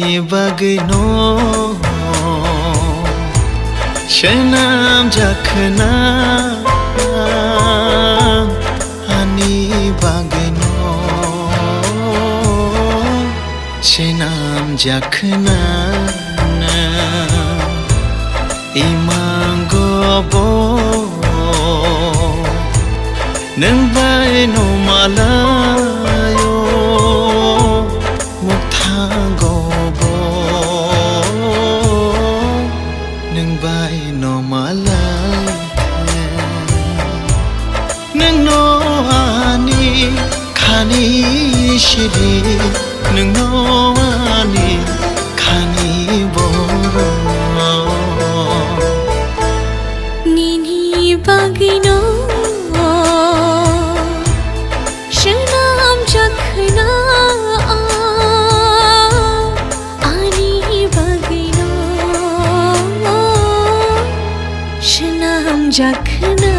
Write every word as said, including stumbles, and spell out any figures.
Bagwino swnamjak khna, ani bagwino swnamjak khna. Imango bo nwng bai no malaio, mukthango bo nwng bai no malai. Nwng no ani khani sidi, nwng no ani khani borok. Nini bagwino swnamjak khna, ani bagwino swnamjak khna.